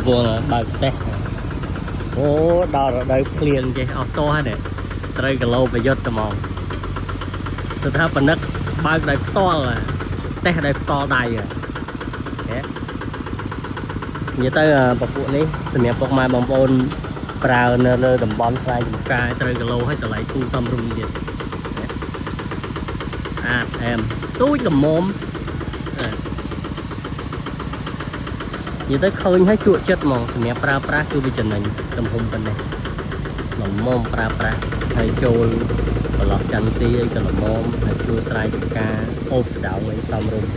ពុងបើកតេស្តអូដល់រដូវភ្លៀងចេះអស់តោះហ្នឹងត្រូវគីឡូប្រយុទ្ធត្មងស្ថាបនិកបើកដោយផ្ទាល់តេស្តដោយផ្ទាល់ដៃហ៎និយាយទៅពពួកនេះសម្រាប់ពុកម៉ែបងប្អូនប្រើនៅលើតំបន់ស្រែចម្ការត្រូវគីឡូឲ្យតម្លៃធូរសមរម្យទៀតអាតអែមទូចល្មមនិយាយទៅឃើញហើយជក់ចិត្តហ្មងសម្រាប់ប្រើប្រាស់គឺវាចំណេញទំហំប៉ុណ្ណេះល្មមប្រើប្រាស់ហើយចូលប្រឡោះចន្ទទីអីក៏ល្មមហើយជួយស្រែចម្ការអូបស្ដៅអីសមរម្យ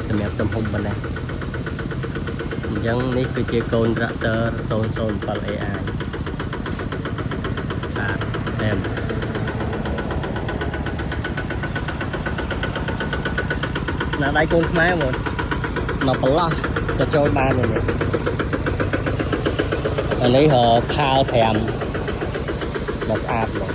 សម្រាប់ទំហំប៉ុណ្ណេះអញ្ចឹងនេះគឺជាកូន Tractor 007 AI បាទអែមណាដៃកូនខ្មែរមកមកប្រឡោះក៏ចូលបានដែរនេះអានេះខាល5មកស្អាតមក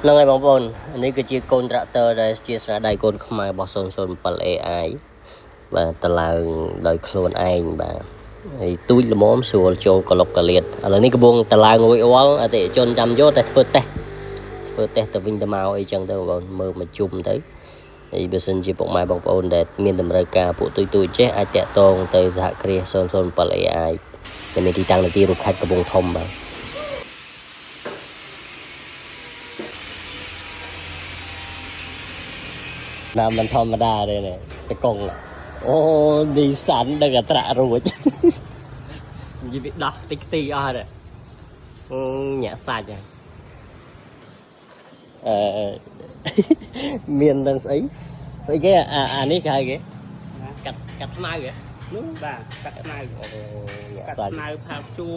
ហ្នឹងហើយបងប្អូននេះគឺជាកូន Tractor ដែលជាស្នាដៃកូនខ្មែររបស់007 AI បាទតឡើងដោយខ្លួនឯងបាទហើយទូចល្មមស្រួលចូលកលុកកលៀតឥឡូវនេះកំពុងតឡើងរួចរាល់អតិថិជនចាំយកតែធ្វើតេស្តទៅវិញទៅមកអីចឹងទៅបងប្អូនមើលមកជុំទៅហើយបើសិនជាពុកម៉ែបងប្អូនដែលមានតម្រូវការពួកទូចទូចចេះអាចតាក់ទងទៅសហគ្រាស007 AI ដែលមានទីតាំងនៅទីរួមខេត្តកំពង់ធំបាទណាមិនធម្មតាទេនេះតកងអូនីសាន់ដឹងអត្រារួចនិយាយពីដោះតិចទីអស់ទេអូញាក់សាច់ហ្នឹងអឺមាននឹងស្អីស្អីគេអានេះគេហៅគេកាត់កាត់ស្មៅហ៎នោះ បាទកាត់ស្មៅ អូញាក់ កាត់ សាច់ ស្មៅផាវជួ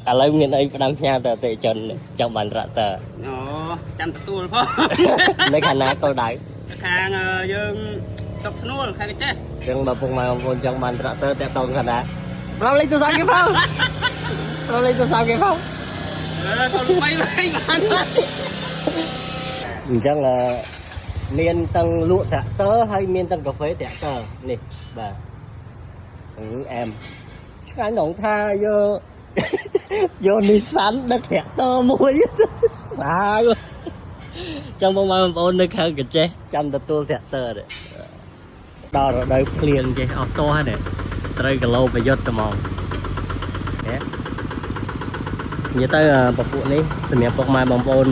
ឥឡូវមានអីផ្ដាំផ្ញើទៅអតិថិជនចង់បានរ៉ាក់ទ័រ អូចាំទទួលផង នៅខាងណាកោដៅ ខាងយើងសុកស្នួលខាងចេះ ចឹងបើពុកម៉ែបងប្អូនចង់បានត្រាក់ទ័រតាក់ទងខាងណាប្រាប់លេខទូរស័ព្ទគេផងប្រាប់លេខទូរស័ព្ទគេផង អឺទៅល្បីវិញបាន អញ្ចឹងអឺមានទាំងលក់ត្រាក់ទ័រហើយមានទាំងកាហ្វេត្រាក់ទ័រនេះបាទអឺអែមឆ្ងាញ់នងថាយកយកនីសាន់ដឹកត្រាក់ទ័រមួយសាវចឹងបងប្អូននៅខាងកញ្ចេះចាំទទួលត្រាក់ទ័រនេះដល់រដូវភ្លៀងចេះអស់តោះនេះត្រូវគីឡូប្រយុទ្ធត្មងនេះនិយាយទៅពពួកនេះសម្រាប់ពុកម៉ែបងប្អូន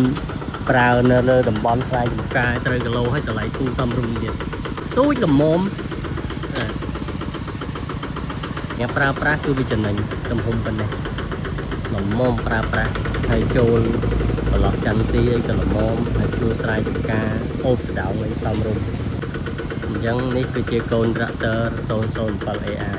ប្រើនៅលើតំបន់ស្រែចម្ការត្រូវគីឡូឲ្យតម្លៃធូរសមរម្យទៀតទូចល្មមអ្នកប្រើប្រាស់គឺវាចំណេញទំហំប៉ុណ្ណេះល្មមប្រើប្រាស់ហើយចូលប្រឡោះចន្ទទីអីក៏ល្មមហើយជួយស្រែចម្ការអូបស្ដៅអីសមរម្យអញ្ចឹងនេះគឺជាកូន Tractor 007 AI